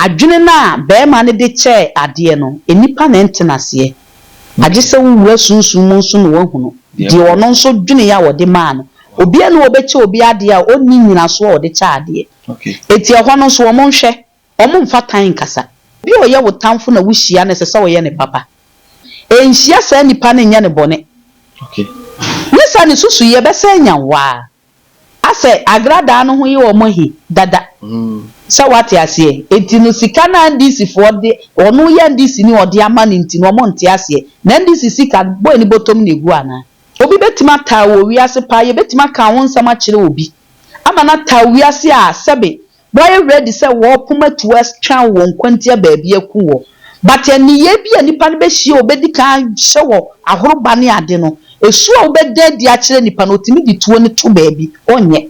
Adwene no a barima no de kyɛɛ adeɛ no, nnipa na ɛnte no aseɛ. Agye sɛ wowura sunsum mu nso na woahunu deɛ ɔno nso dweneeɛ a ɔde maa no. Obiara nni hɔ a ɔbɛkyɛ obi adeɛ a ɔnni nnyinasoɔ a ɔde kyɛ adeɛ. Enti ɛhɔ no nso wɔnhwɛ, wɔmfa tan nkasa. Obi a ɔyɛ wo tamfo na wohyia no, ɛsɛ sɛ woyɛ no papa. Nhyia saa nipa no nyɛ no bɔne. Ne saa ne susuiɛ bɛsɛ anya wo ara. Asɛ agradaa no ho yɛ wɔn ahi dada. Sɛ woate aseɛ? Enti no sika no a NDC foɔ de, ɔno yɛ NDC ni a ɔde ama no nti no wɔn nte aseɛ. Na NDC sika no, boy no bɔtɔm na ɛgu anaa? Obi bɛtumi ataa wo wɔ wiase paa, yɛbɛtumi aka wo nsɛm akyerɛ obi ama no ataa wo wiase a sɛbe Wɔayɛ ready sɛ wɔɔpom atu atwa wo wɔ nkwantia baabi aku wɔ. But nneyɛɛ bi a nipa no bɛhyia a ɔbɛdi kan ahyɛ wɔ ahoroba ne ade no, ɛsu a wobɛda adi akyerɛ nipa no, ɔtumi de tuo no to baabi. Ɔnyɛ.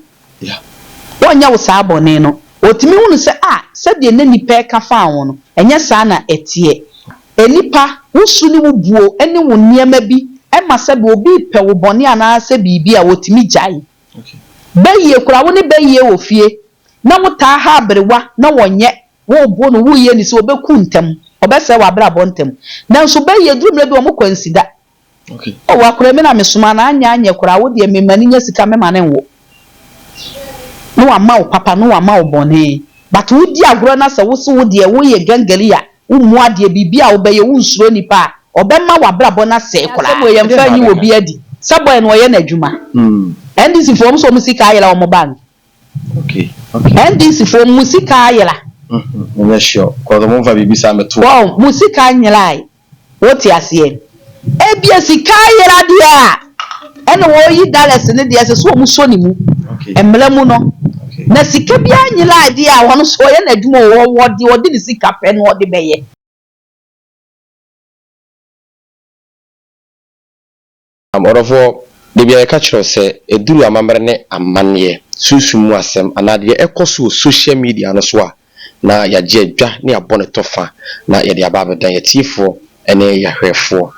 Ɔnyɛ wo saa bɔne no. Ɔtumi hunu sɛ ah, sɛdeɛ na nipa ɛka faa ho no, ɛnyɛ saa na ɛteɛ. Nnipa, wo su ne wo buo ne wo nneɛma bi ma sɛbe obi repɛ wo bɔne anaasɛ biribi a, ɔtumi gyae. Bayie koraa, wo ne bayie wɔ fie na wotaa ha aberewa na wɔnyɛ, worebo no, woreyɛ no sei, ɔbɛku ntɛm, ɔbɛsɛe w'abrabɔ ntɛm. Nanso bayie, duru mmerɛ bi wɔn kɔ ansida. Oh, akwadaa mi na mesoma no, anyɛ anyɛ koraa, wo deɛ mema no nya sika, mema no nwo. Na wama wo papa, na wama wo bɔne. But wodi agorɔ na sɛ wo se wo deɛ woyɛ gangali a, Wommu adeɛ, biribi a wobɛyɛ, wonsuro nipa a, ɔbɛma w'abrabɔ no asɛe koraa. Asɛm wei yɛmfa nyi obi adi sɛ boy no ɔyɛ n'adwuma. NDC foɔ wɔn sɛ wɔn sika ayera wɔn bank. NDC foɔ mo sika ayera. Menyɛ sure cause wɔn nfa biribi saa mmɛto. Wɔn mo sika nyerae. Wote aseɛ? Ebia sika ayera deɛ a, ɛna wɔreyi dollars no deɛ, ɛsɛ sɛ wɔn sɔ ne mu, mmara mu no. Na sika biara nyerae deɛ a, ɔno nso ɔyɛ n'adwuma o, ɔwɔ deɛ ɔde ne sika pɛ no ɔde bɛyɛ. Ɔdɔfoɔ, da biara yɛka kyerɛ wo sɛ, ɛduru amammerɛ ne amanneɛ, sunsum mu asɛm, anaa deɛ ɛkɔ so wɔ social media no so a, na yɛagye adwa ne yɛabɔ no tɔfa na yɛde aba abɛdan yɛn atiefoɔ ne yɛn ahwɛfoɔ.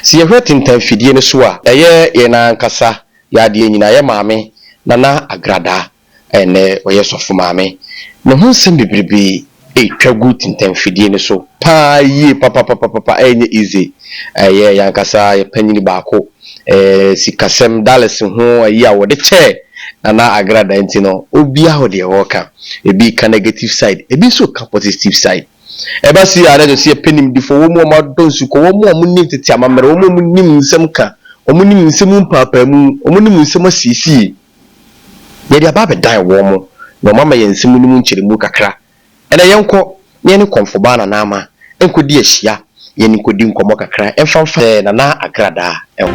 Sɛ yɛhwɛ tentanfidie no so a, ɛyɛ yɛn ankasa yɛn adeɛ nyinaa, yɛn maame Nana Agradaa a ɛnnɛ ɔyɛ sɔfo maame. Ne ho nsɛm bebrebe retwa gu tentanfidie no so paa yie papapapapa ɛnyɛ easy. Ɛyɛ yɛn ankasa yɛn panyini baako ɛɛ sikasɛm dollars ho ayi a wɔde kyɛɛ Nana Agradaa nti no obiara wɔ deɛ ɔreka. Ebi reka negative side, ebi nso reka positive side. Ɛba sei a na kyerɛ sɛ yɛpɛ nimdefoɔ, wɔn a wɔadɔ nsukɔ, wɔn a wɔnim tete amammerɛ, wɔn a wɔnim nsɛm ka, wɔnim nsɛm mu mpaapaemu, wɔnim nsɛm asiesie. Yɛde aba abɛdan wɔn na wɔama yɛn nsɛm no mu nkyerɛmu kakra. Ɛnnɛ yɛnkɔ na yɛne Kɔmfobaa Nana Ama nkɔdi ahyia, yɛne nkɔdi nkɔmmɔ kakra mfa mfa Nana Agradaa ho.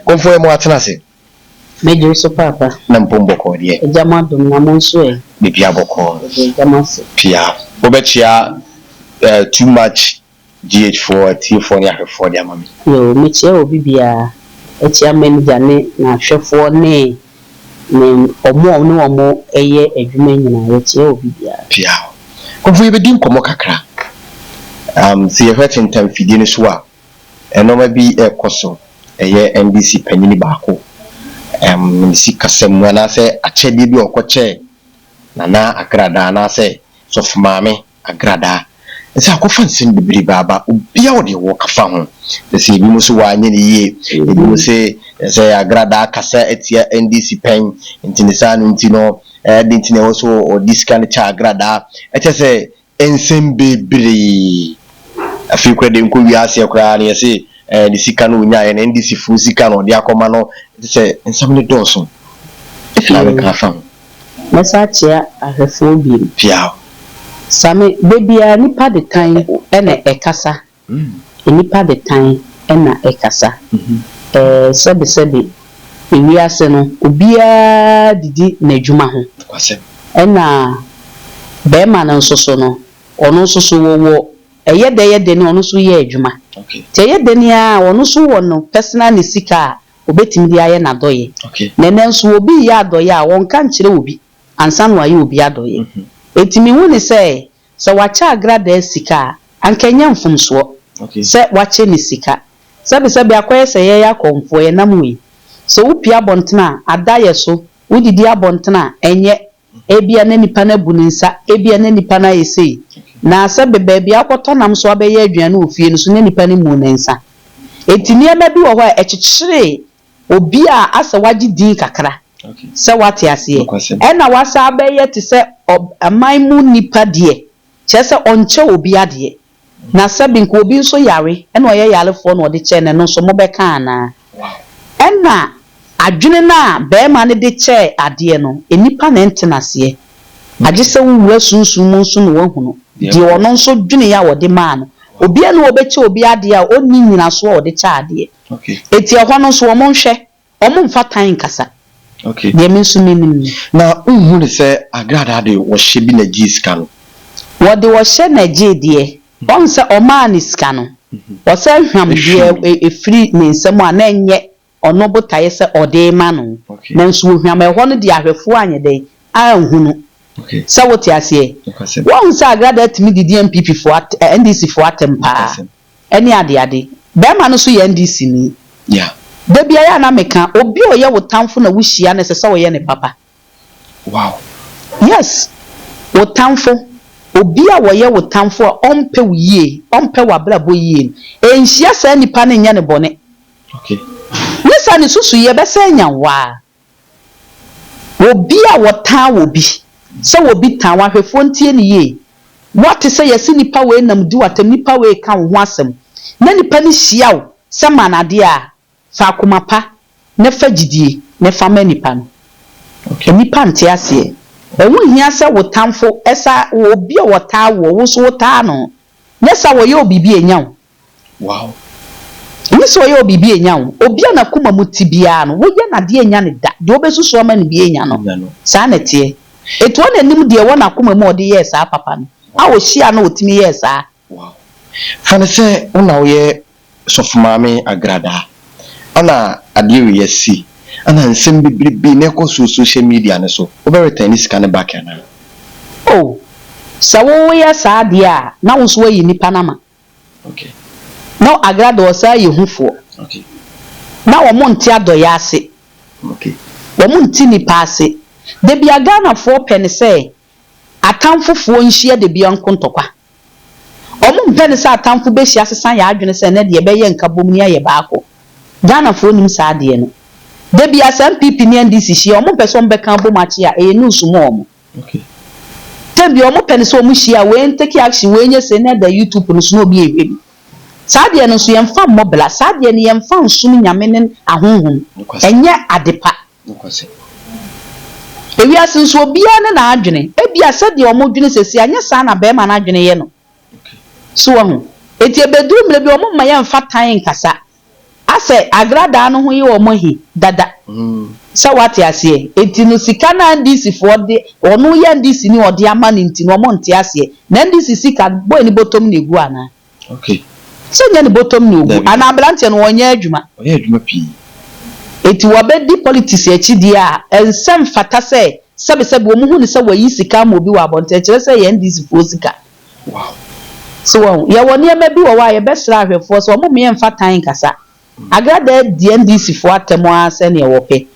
Kɔmfoɔ yɛ mo atena ase. Mɛgye wo so paapa. Na mpom bɔkɔɔ deɛ. Agya mo adom na mo nso ɛ. Biribiara bɔkɔɔ. Yɛda Agya mo ase. Pia. Wobɛkyea eh too much GH foɔ atiefoɔ ne ahwɛfoɔ de ama me. Yoo mekyea obi biara, ɛkyea manager ne n'ahwɛfoɔ ne ne ɔmo a ɔne ɔmo yɛ adwuma nyinaa yɛkyea obi biara. Pia. Kɔmfoɔ yɛbɛdi nkɔmmɔ kakra. Um sɛ yɛhwɛ tentam fidie no so a, Nnoɔma bi rekɔ so, ɛyɛ NDC panyini baako ne sikasɛm mu anaasɛ akyɛdeɛ bi a ɔkɔkyɛɛ Nana Agradaa anaasɛ Sɔfo Maame Agradaa. Ɛsɛ akɔfa nsɛm bebrebe aba, obiara wɔ deɛ wɔka fa ho. Sɛ sɛ ebinom se wanyɛ no yie, ebinom se sɛ Agradaa kasa atia NDC pɛn nti ne saa no nti no, ɛde nti na ɛwɔ sɛ ɔde sika no kyɛ Agradaa. Ɛkyɛ sɛ Nsɛm bebree. Afei koraa deɛ nkɔ wiaseɛ koraa no yɛse ɛɛ ne sika no ɔnyaeɛ no NDC foɔ sika na ɔde akɔma no te sɛ nsɛm no dɔɔso. Ɛna bɛka afa ho. Mɛsan akyea ahwɛfoɔ bio. Piaw. Same, da biara nipa de tan na ɛkasa. Nnipa de tan na ɛkasa. Ɛɛ sɛbesɛbe, ewiase no, obiara didi n'adwuma ho. Ɛna barima no nso so no, ɔno nso so wɔwɔ ɛyɛ dɛ yɛ dɛn ɔno nso yɛ adwuma. Nti ɛyɛ dɛn ara a, ɔno nso wɔ no personal ne sika a ɔbɛtumi de ayɛ n'adɔeɛ. Na ɛnnɛ nso obi reyɛ adɔeɛ a, ɔnka nkyerɛ obi ansa na wayɛ obi adɔeɛ. Enti mehu no sɛ Sɛ wakyɛ agradaa sika a, anka ɛnyɛ mfomsoɔ sɛ wakyɛ no sika. Sɛbesɛbe akɔyɛ sɛ yɛyɛ akɔmfoɔ, yɛnam wei. Sɛ wopue abɔntene a, ada yɛ so. Wodidi abɔntene a, ɛnyɛ. Ebia na nipa no abu ne nsa, ebia na nipa no ayɛ sei. Na sɛ bɛ baabi a wokɔtɔ nam nso abɛyɛ aduane wɔ fie no so, na nipa no mmuu ne nsa. Enti nneɛma bi wɔ hɔ a ɛkyekyere obi a asɛ wagye din kakra. Sɛ woate aseɛ? Ɛna wasan abɛyɛ te sɛ ɔman mu nipa deɛ, kyerɛ sɛ ɔnkyɛ obi adeɛ. Na sɛbi nka obi nso yare ɛna ɔyɛ yarefoɔ na ɔde kyɛɛ no ɛno nso mobɛka anaa? Ɛna adwene no a barima no de kyɛɛ adeɛ no nnipa na ɛnte no aseɛ agye sɛ wo wura sunsum mu nso na wahunu deɛ ɔno nso dweneeɛ a ɔde maa no. Obiara nni hɔ a ɔbɛkyɛ obi adeɛ a ɔnni nnyinasoɔ a ɔde kyɛ adeɛ. Enti ɛhɔ no nso wɔn nhwɛ Wɔmfa tan nkasa. Okay. Deɛ me nso menim ni. Na wonhu no sɛ agradaa de ɔhyɛ bi na gyee sika no? Wɔde ɔhyɛ na ɛgyee deɛ. Wahu sɛ ɔmaa no sika no, ɔsan hwam deɛ ɛfiri ne nsam a na ɛnyɛ ɔno botaeɛ sɛ ɔde rema no. Nanso ɔhwam ɛhɔ no deɛ ahwɛfoɔ anyɛ dɛn? Anhunu. Sɛ wote aseɛ? Wahu sɛ agradaa tumi didi NPP foɔ, NDC foɔ atɛm paa. Ɛne adeade. Bɛɛma no nso yɛ NDC ni. Yeah. Da biara a na meka, obi a ɔyɛ wo tamfo na wo hyia no ɛsɛ sɛ ɔyɛ no papa. Wow. Yes. Wo tamfo, obi a ɔyɛ wo tamfo a ɔmpɛ wo yie, ɔmpɛ w'abrabɔ yie no, nhyia saa nipa no nyɛ no bɔne. Okay. Nyɛ saa ne susuiɛ bɛsan anya wo ara. Obi a wɔtaa obi, sɛ obi taa wo, ahwɛfoɔ ntie no yie. Woate sɛ yɛse nipa wei nam di wo atɛm, nipa wei reka wo ho asɛm, na nipa no hyia wo sɛ ma no adeɛ a, fa akoma pa na fa gyidie na fa ma nipa no. Nnipa nte aseɛ. Ɛho nhia sɛ wo tamfo sa obi a ɔtaa woɔ, wo nso wotaa no. Nyɛ saa a ɔyɛ wo biribi a ɛnya wo. Wow. Ɛnyɛ sɛ ɔyɛ wo biribi a ɛnya wo. Obi a n'akoma mu te biara no, woyɛ no adeɛ a ɛnya no da. Deɛ wobɛsusu ama no biara ɛnya no. Saa na ɛteɛ. Enti ɔno na nim deɛ ɛwɔ n'akoma mu a ɔde yɛɛ saa papa no. A ɔhyiaa no a ɔtumi yɛɛ saa. Wow. Fa no sɛ wo na woyɛ Sɔfo Maame Agradaa. Ɛna adeɛ wei asi. Ɛna nsɛm bebrebe na ɛkɔ so wɔ social media no so. Wobɛ return ne sika no back anaa? Oh, sɛ woyɛ saa deɛ a, na wo nso woayi nnipa no ama. Okay. Na Agrada ɔsan yɛ hufoɔ. Okay. Na wɔn nte adɔeɛ ase. Okay. Wɔn nte nnipa ase. Dabia Ghanafoɔ pɛ ne sɛ atamfofoɔ nhyia dabia nko ntɔkwa. Wɔn mpɛ ne sɛ atamfo bɛhyia sesa yɛn adwene sɛ ɛnɛ deɛ yɛbɛyɛ nkabom ne ayɛ baako. Ghanafoɔ nim saa adeɛ no. Dabia sɛ NPP ne NDC hyia a wɔn mpɛ sɛ wɔn bɛka abom akye a ɛyɛ news ma wɔn. Term biara ɔmo pɛ no sɛ ɔmo hyia a wei ntake action wei nyɛ sei na ɛda YouTube no so na obi ɛhwɛ bi. Saa deɛ no nso yɛnfa mmɔ bra, saa deɛ no yɛnfa nsom Nyame ne ahonhom, ɛnyɛ ade pa. Ewiase nso obiara ne n'adwene, ebia sɛdeɛ ɔmo dwene seesei anyɛ saa na bɛɛma no adwene yɛ no. So wahu? Enti ebeduru mmerɛ bi ɔmo mma yɛnfa tan nkasa, Asɛ agradaa no ho yɛ wɔn ahi dada. Sɛ woate aseɛ? Enti no sika no a NDC foɔ de, ɔno yɛ NDC ni ɔde ama no nti no wɔn nte aseɛ. Na NDC sika no, boy no bɔtɔm na ɛgu anaa? Okay. Sɛ nyɛ ne bɔtɔm na ɔgu, anaa abranteɛ no ɔnyɛ adwuma? Ɔyɛ adwuma pii. Enti wɔbɛdi politics akyi deɛ a, ɛnsɛ mfata sɛ sɛbesɛbe wɔn hu no sɛ wayi sika ama obi wɔ abɔnten, ɛkyerɛ sɛ ɛyɛ NDC foɔ sika. Wow. So wahu? Yɛwɔ nneɛma bi wɔ hɔ a yɛbɛsrɛ ahwɛfoɔ sɛ wɔn mmea mfa tan nkasa. Agradaa di NDC foɔ atɛm ara sɛdeɛ wɔpɛ.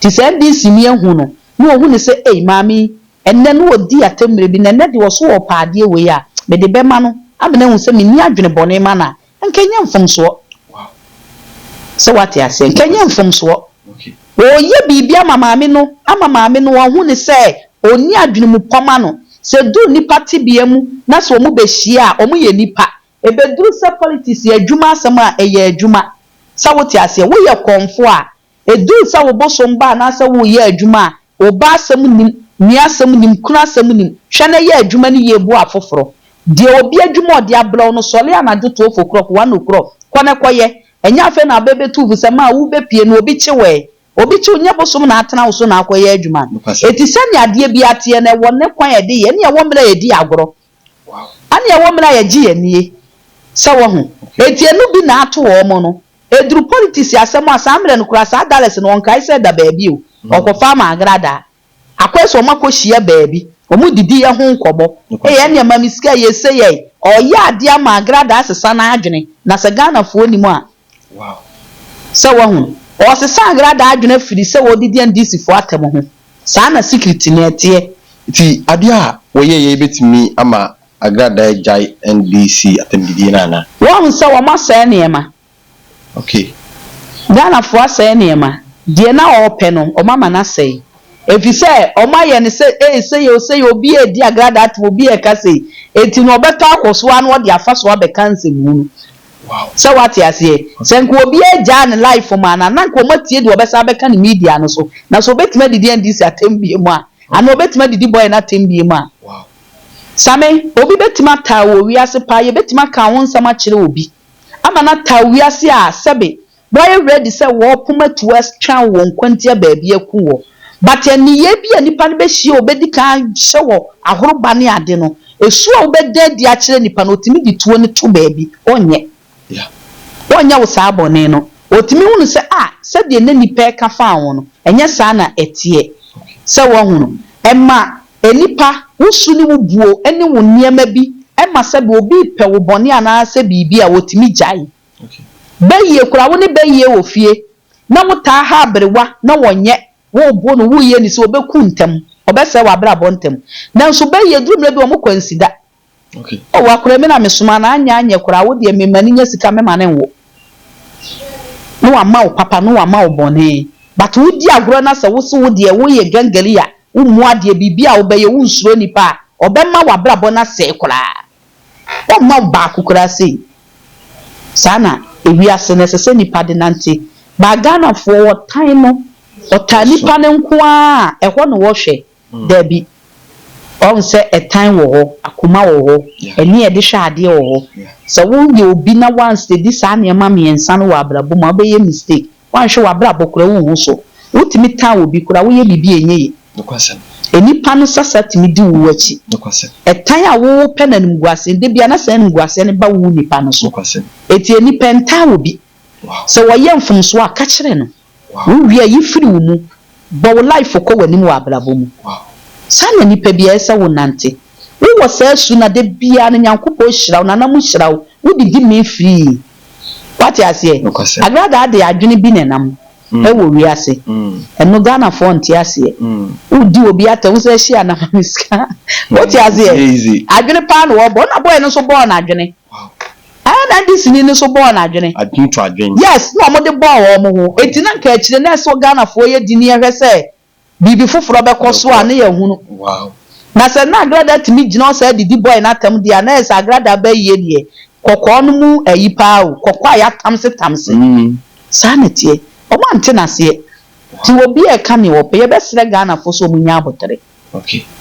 Nti sɛ NDC ni ahu no, na ɔhu no sɛ ei maame yi, ɛnnɛ na ɔdi atɛm mmerɛ bi, na ɛnnɛ deɛ ɔso ɔɔpɛ adeɛ wei a, mede bɛma no ama no ahu sɛ menni adwene bɔne ma no a, Nka ɛnyɛ mfomsoɔ. Sɛ woate aseɛ? Nka ɛnyɛ mfomsoɔ. Ɔreyɛ biribi ama maame no, ama maame no wahu no sɛ ɔnni adwene mu pɔ ma no. Sɛ ɛduru nnipa tebea mu na sɛ wɔn bɛhyia a, wɔn yɛ nnipa. Ɛbɛduru sɛ politics yɛ adwuma asɛm a, ɛyɛ adwuma. Sɛ wote aseɛ? Woyɛ kɔmfoɔ a, Ɛduru sɛ wo bosom ba anaasɛ woreyɛ adwuma a, wo ba asɛm nnim, nua asɛm nnim, kunu asɛm nnim. Hwɛ na yɛ adwuma no yie boa afoforɔ. Deɛ obi adwuma a ɔde abrɛ wo no, sɔre anadwo twelve o'clock, one o'clock, kɔ na kɔyɛ. Ɛnyɛ afei na abɛbɛtu wo fo sɛ maa wobɛpue no obi kye wo ɛ. Obi kye wo, nyɛ bosom na atena wo so na akɔyɛ adwuma no. Enti sɛnea adeɛ biara teɛ no, ɛwɔ ne kwan a ɛde yɛ, ɛne ɛwɔ mmerɛ a yɛdi agorɔ. Ɛne ɛwɔ mmerɛ a yɛgye yɛn nie. Sɛ woahu? Enti ɛno bi na ato wɔn no. Eduru politics asɛm a, saa mmerɛ no koraa saa dollars no ɔnkae sɛ ɛda baabi o, ɔkɔfa ama agradaa. Akɔyɛ sɛ wɔn akɔhyia baabi, wɔn didi yɛ ho nkɔmɔ, ei ɛneɛ ma me sika yɛ sei ei, ɔyɛ adeɛ ama agradaa asesa n'adwene, na sɛ Ghanafoɔ nim a, sɛ wahu, ɔresesa agradaa adwene afiri sɛ ɔredidi NDC foɔ atɛm ho. Saa na secret no ɛteɛ. Nti adeɛ a wɔyɛeɛ yi bɛtumi ama Agradaa agyae NDC atɛmdidie no anaa? Woahu sɛ wɔn asɛe nneɛma. Okay. Ghanafoɔ asɛe nneɛma. Deɛ na ɔrepɛ no, wɔn ama no asɛe. Efisɛ wɔn ayɛ no sɛ ei sei o sei o, obi redi agradaa atom, obi reka sei. Enti no ɔbɛtɔ akɔ so ara na ɔde afa so abɛka nsɛmhunu. Sɛ woate aseɛ? Sɛ nka obiara gyaa ne life maa no a, na nka wɔatie deɛ ɔbɛsan abɛka no media no so. Na sɛ ɔbɛtumi adidi NDC atɛm biom a, anaa ɔbɛtumi adidi boy no atɛm biom a. Same, obi bɛtumi ataa wo wɔ wiase paa, yɛbɛtumi aka wo nsɛm akyerɛ obi ama no ataa wo wiase a sɛbe Wɔayɛ ready sɛ wɔɔpom atu atwa wo wɔ nkwantia baabi aku wɔ. But nneyɛɛ bi a nipa no bɛhyia a ɔbɛdi kan ahyɛ wɔ ahoroba ne ade no, ɛsu a wobɛda adi akyerɛ nipa no, ɔtumi de tuo no to baabi. Ɔnyɛ. Ɔnyɛ wo saa bɔne no. Ɔtumi hunu sɛ ah, sɛdeɛ na nipa ɛka faa ho no, ɛnyɛ saa na ɛteɛ. Sɛ woahunu. Ɛma nnipa, wo su ne wo buo ne wo nneɛma bi ma sɛbe obi repɛ wo bɔne anaasɛ biribi a, ɔtumi gyae. Bayie koraa wo ne bayie wɔ fie na wo taa ha aberewa na wɔnyɛ wo bo no wo yɛ ni sɛ ɔbɛku ntɛm ɔbɛsɛe w'abrabɔ ntɛm nanso bayie duru mmerɛ bi wɔn kɔ ansida oh akora mi na me soma no anyɛ anyɛ koraa wo deɛ me ma no nya sika me ma no nwo na wama wo papa na wama wo bɔne but wo di agorɔ na sɛ wo se wo deɛ wo yɛ gangali a wo mmu adeɛ biribi a wo bɛyɛ wo nsuro nipa a ɔbɛma w'abrabɔ no asɛe koraa. Wɔmma wo baako koraa sei. Saa na ewiase no ɛsɛ sɛ nipa de nante. But Ghanafoɔ wɔtan no, wɔtaa nipa no nko ara a, ɛhɔ na wɔhwɛ. Dabi. Wahu sɛ ɛtan wɔ hɔ, akoma wɔ hɔ, ani a yɛde hwɛ adeɛ wɔ hɔ. Sɛ woyɛ obi na woanstedi saa nneɛma mmiɛnsa no wɔ abrabɔ mu a, wobɛyɛ mistake. Woanhwɛ w'abrabɔ koraa wonhu so. Wotumi tan obi koraa woyɛ biribi a ɛnyɛ yie. Nokwasɛm. Nnipa no sasa tumi di wo akyi. Nokwasɛm. Ɛtan a wopɛ no animguaseɛ no, da biara na saa animguaseɛ no ba wo nipa no so. Nokwasɛm. Enti nnipa ntaa obi. Wow. Sɛ ɔyɛ mfomsoɔ a, ka kyerɛ no. Wow. Wowie a, yi firi wo mu. Bɔ wo life kɔ w'anim wɔ abrabɔ mu. Wow. Saa na nipa biara ɛsɛ sɛ wo nante. Wo wɔ saa su no a, da biara no Nyankopɔn hyira wo, nana mo hyira wo, wo didi mee firii. Wate aseɛ? Nokwasɛm. Agradaa de adwene bi na ɛnam ɛwɔ wiase. Ɛno Ghanafoɔ nte aseɛ. Wodi obi atɛm, wo sɛ hyia na ma me sika. Wote aseɛ? Ɛnyɛ easy. Adwene paa na wɔbɔ. Ɛna boy no nso bɔɔ no adwene. Wow. Ɛna NDC ni no nso bɔɔ no adwene. Adwene to adwene. Yes, na wɔde bɔɔ wɔn ho. Enti na nka akyire na ɛsɛ Ghanafoɔ yɛ di ni yɛhwɛ sɛ biribi foforɔ bɛkɔ so a na yɛahunu. Na sɛ na Agrada tumi gyina hɔ saa didi boy no atɛm deɛ a, na ayɛ sɛ Agrada aba yie deɛ, kɔkɔɔ no mu ayi paa o, kɔkɔɔ a yɛatamse tamse. Saa na ɛteɛ. Wɔn ante no aseɛ. Nti obi reka nea ɔpɛ. Yɛbɛsrɛ Ghanafoɔ sɛ wɔn nya aboterɛ.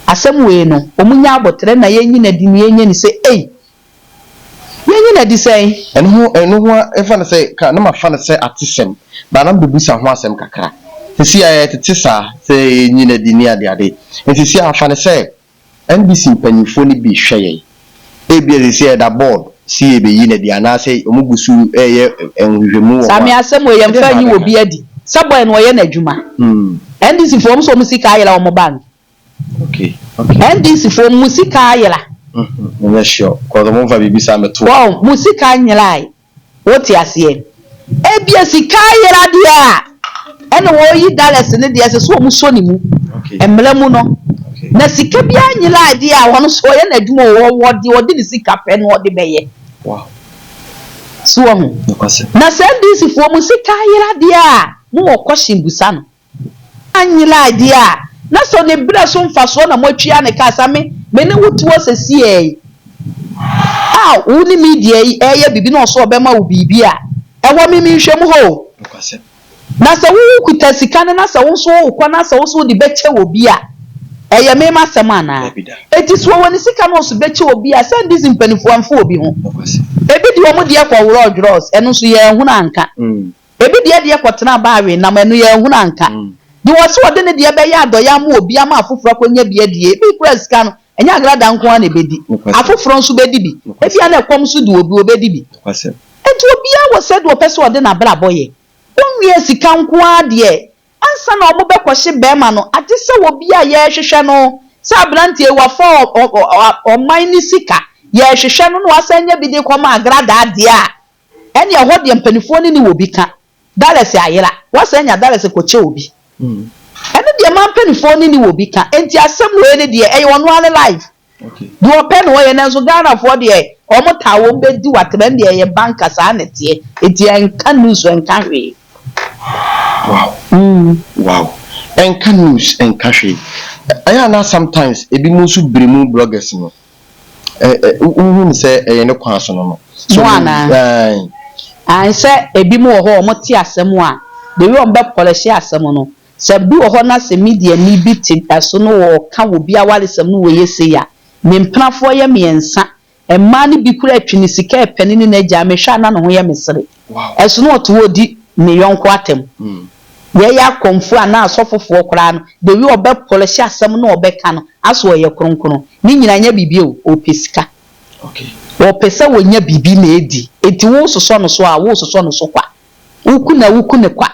Asɛm wei no, wɔn nya aboterɛ na yɛnyi no adi na yɛnyɛ no sɛ ei, Yɛnyi no adi sɛn? Ɛno ho ɛno ho a ɛfa no sɛ ka na mafa no sɛ atesɛm but na mebɛbusa ho asɛm kakra. Sisi a yɛtete saa sɛ yɛnyi no adi ne adeade. Nti sisi a fa no sɛ NDC mpanyinfoɔ no bi hwɛ yɛn. Ebia sisi a ɛda board sɛ yɛbɛyi no adi anaasɛ wɔn gu so reyɛ nhwehwɛmu wɔ ho Sammy a, asɛm wei ɛdeɛn yɛmfa na nyi wabɛka? obi adi. Sɛ boy no ɔyɛ n'adwuma. NDC foɔ wɔn sɛ wɔn sika ayera wɔn bank. Okay, okay. NDC foɔ mo sika ayera. Menyɛ sure cause ɔmo nfa biribi saa mɛto. Wɔn mo sika nyerae. Wote aseɛ? Ebia sika ayera deɛ a ɛna wɔreyi dollars no deɛ ɛsɛ sɛ wɔn sɔ ne mu. Okay. Mmara mu no. Okay. Na sika biara nyerae deɛ a wɔn nso ɔyɛ n'adwuma o ɔwɔ deɛ ɔde ne sika pɛ no ɔde bɛyɛ. Wow. So wɔho. Nokwasɛm. Na sɛ NDC foɔ mo sika ayera deɛ a mo wɔ question busa no. Anyera deɛ a, na sɛ ne berɛ so mfasoɔ na moatwia ne kaa sa me, me ne wo te hɔ sɛsiɛ yi a wo ne me deɛ yi ɛreyɛ biribi na ɔsɛ ɔbɛma wo biribi a, ɛhɔ me menhwɛ mu hɔ o. Na sɛ wo wokuta sika no na sɛ wo nso wokɔ na sɛ wo nso wode bɛkyɛ obi a, ɛyɛ me m'asɛm anaa? Enti sɛ ɔwɔ ne sika na ɔso bɛkyɛ obi a, sɛ ndc mpanimfoɔ amfa obi ho. Ebi de wɔn deɛ kɔworɔɔ dworɔs, ɛno nso yɛanhunu anka. Ebi deɛ deɛ kɔtena baa we nam ɛno yɛanhunu anka. Deɛ ɔse ɔde ne deɛ bɛyɛ adɔeɛ ama obi ama afoforɔ akɔnya bi adie, ebi koraa sika no, ɛnyɛ agrada nko ara na ɛbɛdi, afoforɔ nso bɛdi bi. Ebia na ɛkɔm nso de obi, ɔbɛdi bi. Enti obiara wɔ sɛdeɛ ɔpɛ sɛ ɔde n'abrabɔ yɛ. Wonwia sika nko ara deɛ, ansa na wɔbɛkɔhye barima no, agye sɛ obi a yɛrehwehwɛ no, sɛ aberanteɛ yi wafa ɔman no sika, yɛrehwehwɛ no na wasan anya bi de rekɔma agradaa deɛ a, Ɛne ɛhɔ deɛ mpanifoɔ no ne wɔ bi ka. Dollars ayera. Woasan anya dollars kɔkyɛ obi. Ɛno deɛ mmaa mpanimfoɔ ne ne wɔ bi ka. Enti asɛm wei ne deɛ ɛyɛ ɔno ara ne life. Deɛ ɔpɛ na ɔyɛ nanso Ghanafoɔ deɛ wɔn taa wɔn bɛdi w'atɛm ɛno deɛ ɛyɛ banka saa na ɛteɛ enti ɛnka news ɛnka hwee. Wow wow ɛnka news ɛnka hwee ɛyɛ a na sometimes ebinom nso bere mu bloggers no ɛ ɛ wohu no sɛ ɛyɛ ne kwan so no no so Mo anaa? Ae. Ae sɛ ebinom wɔ hɔ a wɔte asɛm a the way wɔn bɛ polish asɛm no Sɛ bi wɔ hɔ na sɛ Midianni bi te so no ɔɔka wɔ bi awaresɛm no wɔyɛ sei a, me mpenafoɔ yɛ meɛnsa, mmaa no bi koraa twi ne sika ɛpɛ ne ne n'agya, mehwɛ a na ne ho yɛ me sere. Ɛso na ɔte hɔ ɔdi ne yɔnko atɛm. Yɛyɛ akɔmfoɔ anaa asɔfofoɔ koraa no, the way ɔbɛ polish asɛm no a ɔbɛka no, asɛ ɔyɛ kronkron. Ne nyinaa nyɛ biribi o, ɔɔpɛ sika. Ɔɔpɛ sɛ ɔnya biribi na adi. Enti woososɔ no so a, woososɔ no so kwa. Woku no a, woku no kwa.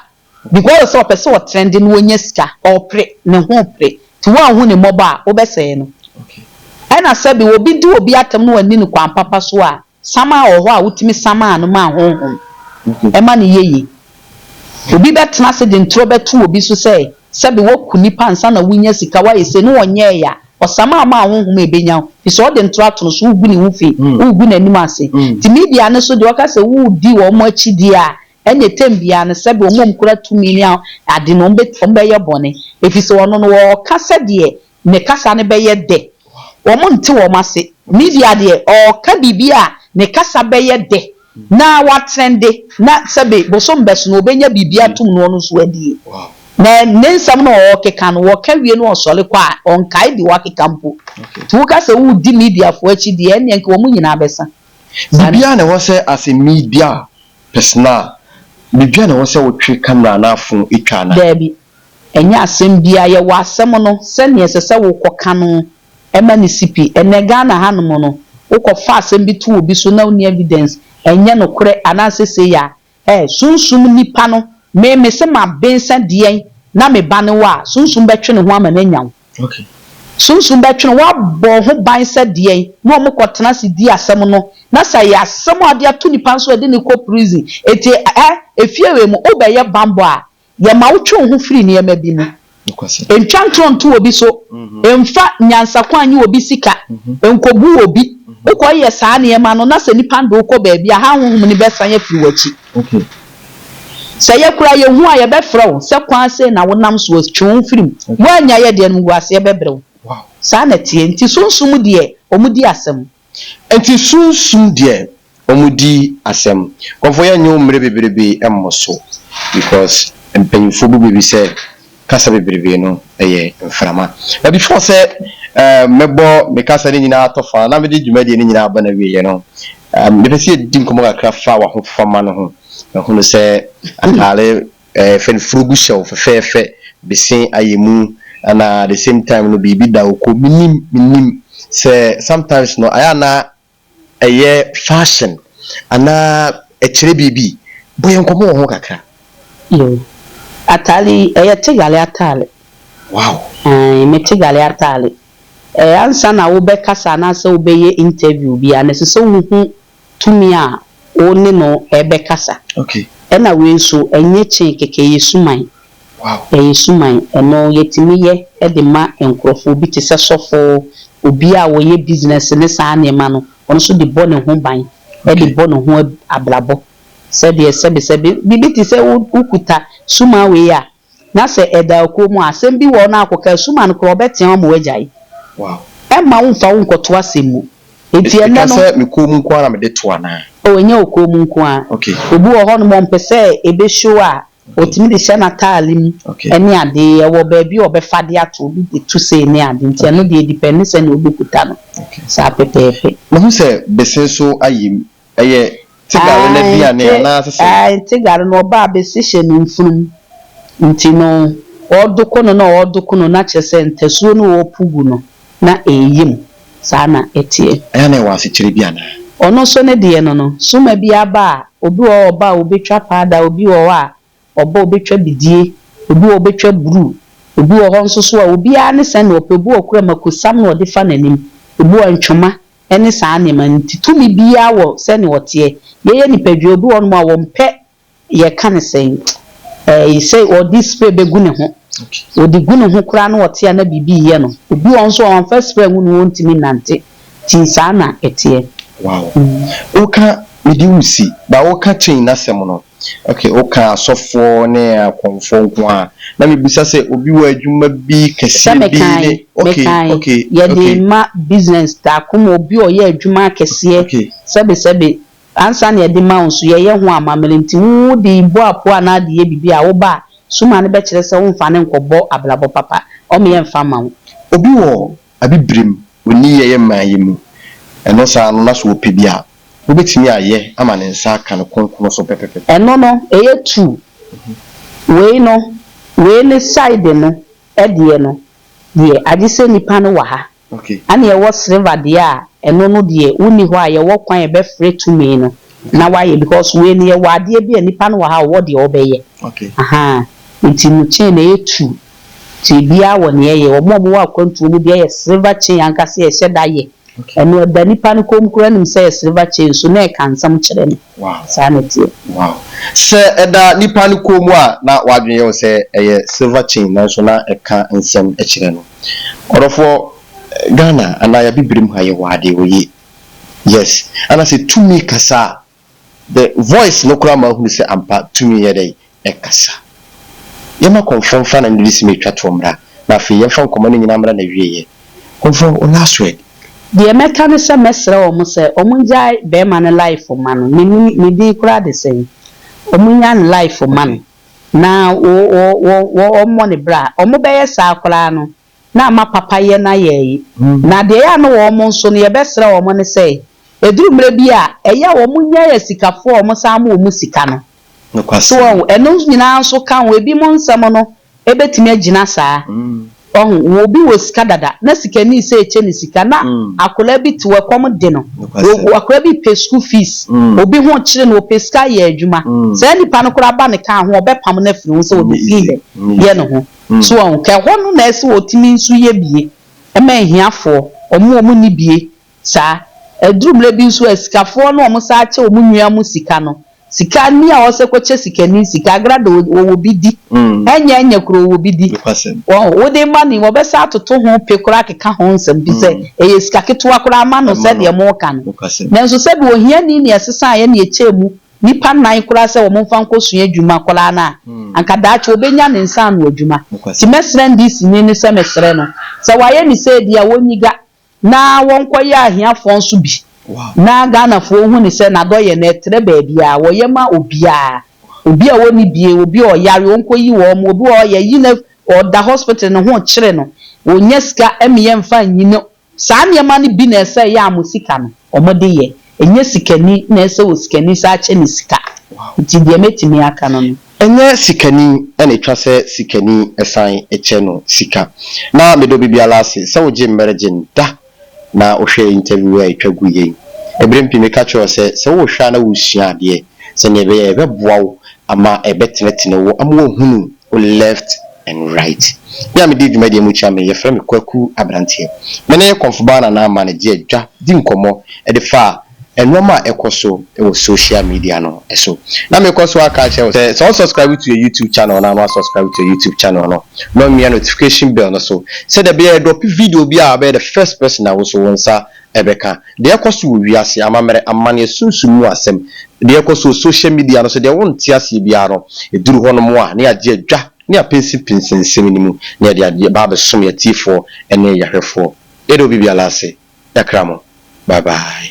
Because sɛ ɔpɛ sɛ ɔtrɛnde na ɔnya sika, ɔɔpere, ne ho repere, nti woanhu no mmɔbɔ a, wobɛsɛe no. Ɛna sɛbe obi di obi atɛm na wanni no kwan papa so a, samaa wɔ hɔ a wotumi samaa no ma honhom ma no yɛ yie. Obi bɛtena ase de ntorɔ bɛto obi so sɛ sɛbe woaku nipa ansa na wonya sika, woayɛ sei, na ɔnyɛɛe a, ɔsamaa maa honhom a ɛbɛnya wo, firi sɛ ɔde ntorɔ ato no so, woregu ne ho fi, woregu n'anim ase. Nti media no so deɛ ɔka sɛ woredi wɔn akyi deɛ a, Ɛnna tɛm biara no, sɛdeɛ wɔn a wɔkura tumi ne ade no, wɔbɛyɛ bɔne, ɛfiri sɛ ɔno no, ɔreka sɛdeɛ ne kasa no bɛyɛ dɛ. Wɔnte wɔn ase. Media deɛ, ɔreka biribi a ne kasa bɛyɛ dɛ na watrɛnde, na sɛbe bosom bɛso no, ɔbɛnya biribi atom na ɔno nso adie. Na ne nsɛm no a ɔrekeka no, ɔka wie na ɔsɔre kɔ a, ɔnkae deɛ wakeka mpo. Nti woka sɛ woredi mediafoɔ akyi deɛ, ɛnneɛ nka wɔn nyinaa bɛsa. Biribiara na ɛwɔ sɛ as a media Personal, Biribiara na ɛwɔ sɛ wotwe camera anaa phone twa anaa? Daabi, ɛnyɛ asɛm biara. Yɛwɔ asɛm no sɛnea ɛsɛ sɛ wokɔka no ma no si pi. Ɛnnɛ Ghana hanom no, wokɔfa asɛm bi to obi so na wonni evidence, ɛnyɛ nokorɛ anaasɛ sei a, eh, sunsum nipa no, me mese mabensa deɛn na me ba ne wo a, sunsum bɛtwe ne ho ama no anya wo. Sunsum bɛtwe no, woabɔ wo ho ban sɛ deɛn na wɔn kɔ tena ase di asɛm no, na sɛ ɛyɛ asɛm a wɔde ato nipa nso a yɛde no kɔ prison, enti ɛ, efie wei mu wobɛyɛ banbɔ a, yɛma wo twe wo ho firi nneɛma bi mu. Ntwa ntorɔ nto obi so, mfa nyansakwan nye obi sika, nkɔbu obi, wokɔ yɛ saa nneɛma no na sɛ nipa no de wo kɔ baabi a, ha honhom no bɛsan afiri w'akyi. Sɛ yɛ koraa yɛhu a yɛbɛfrɛ wo sɛ kwan sei na wonam soɔ, twe wo ho firi mu. Woannya yɛ deɛ animguaseɛ bɛbrɛ wo. Saa na ɛteɛ. Nti sunsum deɛ wɔn di asɛm. Nti sunsum deɛ wɔn di asɛm. Nkurɔfoɔ yɛnyɛ wo mmerɛ bebrebe mmɔ so because mpanyinfoɔ bu bɛ bi sɛ Kasa bebrebe no yɛ mframa. Na before sɛ mɛbɔ me kasa no nyinaa atɔ fa na mede dwumadie no nyinaa aba n'awieɛ no, mepɛ sɛ yɛdi nkɔmmɔ kakra fa w'ahofama no ho. Mahunu sɛ ataare yɛfrɛ no furugu hyɛ wo fɛfɛɛfɛ, bese ayɛ mu, ɛna at the same time no biribi da wo kɔn mu. Mennim, mennim sɛ sometimes no ayɛ a na ɛyɛ fashion anaa ɛkyerɛ biribi? Bɔ yɛn nkɔmmɔ wɔ ho kakra. Yoo. Ataare yi, ɛyɛ Tegale ataare. Wow! Ae, me Tegale ataare. Ɛɛ, ansa na wobɛkasa anaasɛ wobɛyɛ interview biara no, ɛsɛ sɛ wohu tumi a wo ne no rebɛkasa. Okay. Ɛna wei nso, ɛnyɛ chain kɛkɛ, ɛyɛ suman. Wow. Ɛyɛ suman. Ɛno yɛtumi yɛ de ma nkorɔfoɔ, obi te sɛ sɔfo, obi a ɔyɛ business ne saa nneɛma no, ɔno nso de bɔ ne ho ban, de bɔ ne ho abrabɔ. Sɛdeɛ sɛbesɛbe, biribi te sɛ wo wokuta suman wei a, na sɛ ɛda okuo mu a, asɛm bi wɔ hɔ na akɔka a, suman no koraa ɔbɛtea wo ama woagyae. Wow. Ɛmma womfa wo nkɔto asɛm mu. Enti Ɛka ɛnnɛ no. sɛ me kɔn mu nko ara na mede to anaa? Oh, ɛnyɛ wo kɔn mu nko ara. Okay. Obi wɔ hɔnom a ɔmpɛ sɛ ɛbɛ show a, Ɔtumi de hyɛ n'ataare mu ne ade, ɛwɔ baabi a ɔbɛfa de ato, obi de to sei ne ade, nti ɛno deɛ ɛdipɛnde sɛdeɛ wobɛkuta no, saa pɛpɛɛpɛ. Mahu sɛ bese nso ayɛ mu, ɛyɛ tegare no aduane anaa sɛ sɛn? Ae, tegare no ɔba a bese hyɛ ne mfunu mu, nti no ɔɔdoko no na ɔɔdoko no na kyerɛ sɛ ntasuo no a ɔɔpu gu no na ɛɛyɛ mu, saa na ɛteɛ. Ɛyɛ a na ɛwɔ asekyerɛ bi anaa? Ɔno nso ne deɛ no no, suma bi aba a, obi wɔ hɔ a ɔba a ɔbɛtwa paada, obi wɔ hɔ a ɔba a ɔbɛtwa bidie, obi wɔ hɔ a ɔbɛtwa bruu, obi wɔ hɔ nso so a obiara ne sɛdeɛ ɔpɛ, obi wɔ hɔ koraa a makosam na ɔde fa n'anim, obi wɔ hɔ a ntwoma ne saa nneɛma no nti tumi biara wɔ sɛdeɛ ɔteɛ. Yɛyɛ nipadua, obi wɔ hɔnom a wɔmpɛ yɛka no sɛn, ɛɛ sɛ ɔde spray bɛgu ne ho. Ɔde gu ne ho koraa na ɔte a na biribi reyɛ no. Obi wɔ hɔ nso a wamfa spray angu ne ho ɔntumi nnante. Nti saa na ɛteɛ. Wow. Woka mede wo si ba woka chain n'asɛm no, okay, woka asɔfoɔ ne akɔmfoɔ nko a na mebisa sɛ obi wɔ adwuma bi Sɛ kɛseɛ bi mekae ne okay mekae yɛde ma business taako ma obi a ɔyɛ adwuma akɛseɛ sɛbe sɛbe ansa na yɛde ma wo nso yɛyɛ ho amammerɛ nti wo de bɔ apo anaa de yɛ biribi a woba a suma no bɛkyerɛ sɛ womfa no nkɔbɔ abrabɔ papa ɔmo yɛmfa ma wo. Obi wɔ Abibirem, ɔnni yɛyɛ mmaa yi mu, ɛno saa no na sɛ ɔpɛ bi a wobɛtumi ayɛ ama ne nsa aka no kronkron so pɛpɛpɛpɛ. Ɛno no ɛyɛ two. Wei no wei ne side no deɛ no deɛ agye sɛ nipa no wɔ ha. Ɛna yɛwɔ silver deɛ a ɛno no deɛ wonni hɔ a yɛwɔ kwan a yɛbɛfrɛ tumi no na wayɛ because wei no yɛwɔ adeɛ bi a nipa no wɔ ha a ɔwɔ deɛ ɔbɛyɛ. Ahaa nti no chain no ɛyɛ two. Nti ebiara wɔ nea ɛyɛ. Wɔn a wɔwɔ akwantuo mu deɛ yɛ silver chain ankasa yɛhyɛ da yɛ. Ɛno ɛda nipa no kɔn mu koraa nim sɛ ɛyɛ silver chain so na ɛka nsɛm kyerɛ no. Saa na ɛteɛ. Wow. Sɛ ɛda nipa no kɔn mu a na w'adwene yɛ wo sɛ ɛyɛ silver chain nanso na ɛka nsɛm kyerɛ no. Ɔdɔfoɔ, Ghana anaa y'abibirem ha yɛwɔ adeɛ oye. Yes. Ana sɛ tumi kasa a, the voice no koraa ma wohunu sɛ ampa tumi yɛ dɛn? Ɛkasa. Yɛmma Kɔmfoɔ mfa n'anidisɛm a ɛtwa toɔ mmra, na afei yɛmfa nkɔmmɔ no nyinaa mmra n'awieeɛ. Kɔmfoɔ, wo last word. Deɛ mɛka ne sɛ mɛsrɛ wɔn sɛ wɔn ngyae bɛɛma no life ma no, mennim ne din koraa de sɛn, wɔn nya ne life ma no na wɔ wɔ wɔ wɔmmɔ ne bra, wɔn bɛyɛ saa koraa no na ama papayɛ no ayɛ ayi. Na deɛ ɛyɛ a na wɔn nso no yɛbɛsrɛ wɔn ne sɛ ɛduru mmerɛ bi a ɛyɛ a wɔn nya asikafoɔ a wɔn san ma wɔn sika no. So wahu? Ɛno nyinaa nso ka ho. Ebinom nsɛm no bɛtumi agyina saa. Wahu? Obi wɔ sika dada, na sikani sɛ ɛkyɛ ne sika, na akwadaa bi te hɔ, ɛkɔm de no. Akwadaa bi repɛ school fees, obi ho rekyere no, ɔpɛ sika ayɛ adwuma. Saa nipa no koraa ba ne kaa ho a, ɔbɛpam no afiri ho sɛ ɔde fi yɛ ne ho. So wahu? Ka ɛhɔ no na ɛsɛ sɛ ɔtumi nso yɛ bie ma ahiafoɔ, wɔn a wɔnni bie saa. Ɛduru mmerɛ bi nso a, asikafoɔ no a wɔsan kyɛ wɔn nua mu sika no, Sika ni a ɔsɛ kɔkyɛ sikani sika agrada ɔwɔ bi di ɛnyɛ ɛnyɛ koro ɔwɔ bi di wɔn wode ma no yi wɔbɛsa atoto ho pe koraa akeka ho nsɛm bi sɛ ɛyɛ sika ketewa koraa ma no sɛdeɛ moka no nanso sɛbi ohiani na ɛsesaeɛ na ɛkyɛɛ mu nipa nan koraa sɛ wɔn mfa nkɔ sua adwuma koraa no a anka daakye ɔbɛnya ne nsa ano adwuma nti mɛsrɛ NDC ni no sɛ mesrɛ no sɛ wayɛ ne sei deɛ a wɔnyiga Na wɔnkɔyɛ ahiafoɔ nso bi na Ghanafoɔ hu no sɛ n'adɔyɛ no ɛtrɛ baabiara, wɔyɛ ma obiara, obi a ɔnni bie, obi a ɔyare wɔnkɔyi wɔn, obi wɔ hɔ yɛyi no ɔda hospital ne ho rekyere no, ɔnnya sika mmeyɛ mfa nyi no, saa nneɛma no bi na ɛsɛ ɛyɛ a mo sika no wɔde yɛ, ɛnyɛ sikani na ɛsɛ osikani san kyɛ ne sika, nti deɛ mɛtumi aka no no. Ɛnyɛ sikani na ɛtwa sɛ sikani san kyɛ no sika. Na medɔ obibiara ase sɛ wogye mmerɛ gye da na wohwɛ interview a ɛtwa gu yei. Ɛberɛ mpii meka kyerɛ wo sɛ, sɛ wohwɛ a na wosua adeɛ sɛdeɛ ɛbɛyɛ a ɛbɛboa wo ama ɛbɛtenetene wo ama woahunu wo left and right. Me a medi dwumadie mu kyia me, yɛfrɛ me Kwaku Abranteɛ. Me ne Kɔmfobaa Nana Amane gye adwa di nkɔmmɔ de fa nnoɔma a ɛkɔ so wɔ social media no so. Na mekɔ so aka akyerɛ wo sɛ, sɛ wo subscribe to yɛ YouTube channel no a na wa subscribe to yɛ YouTube channel no na wamia notification bell no so sɛdeɛ ɛbɛyɛ yɛ drop video bi a wobɛyɛ the first person a wo nso wo nsa ɛbɛka. Deɛ ɛkɔ so wɔ wiase, amammerɛ, amanneɛ, sunsum mu asɛm, deɛ ɛkɔ so wɔ social media no so, deɛ wonte aseɛ biara no, ɛduru hɔnom a na yɛagye adwa ne yɛapensenpensen nsɛm no mu na yɛde adeɛ ba abɛsom yɛn atiefoɔ ne yɛn ahwɛfoɔ. Yɛda obi biara ase. Yɛakra mo. Bye bye.